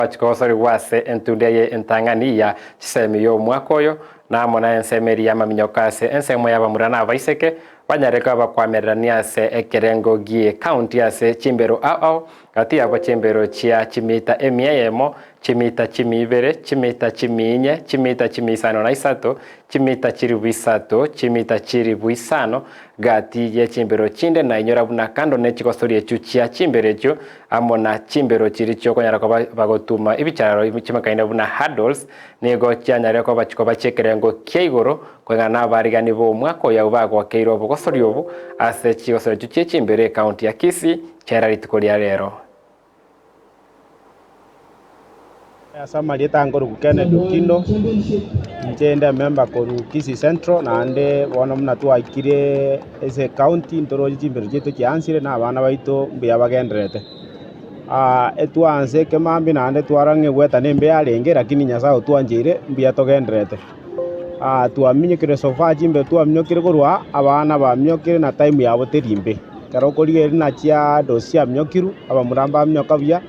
Bachikogosorigwa ase entunda eye entang'ani ya chisemi y'omwaka oyo, na amo na ensemo eria y'amaminyoko ase ensemo y'abamura na abaiseke, banyare koba bakwamererania ase ekerengo gi'ecounty ase chimbero ao ao, gati yabo chimbero chia chimita emia eyemo, chimita chimia ibere, chimita chimia inye, chimita chimia isano na isato, chimita chilifu isato, chimita chilifu isano, gati ye chimbero chinde, na inyora buna kando ne chigosori echio chia chimbero echio, amo na chimbero chiria chiokonyara koba bagotuma ebichararo chimakaine buna hurdles, nigo chianyarire koba chikoba chi'ekerengo kia igoro, koeng'ana nabarigani b'omwaka oyo abwo bagokeire obogosori obo ase chigosori echio chie chimbero ecounty ya Kisii chiaera rituko ria rero. Ase amarieta nkorokwa Kennedy Okindo, inche inde emember korwa Kisii Central, naende bono buna twaikire ase ecounty ntoroche chimbero chiaito chiansire na abana baito mbuya bagendererete. Etwaansa ekemambia naende twarora ng'a egweta nembe yarenge lakini Nyasaye otwancheire mbuya togendererete. Twaminyokire so far chimbero twaminyokire korwa aa, abana baminyokire na time yabo teri mbe. Ekero okorigereria buna chiadosi chiaminyokirwe, abamura mbaminyoka buya.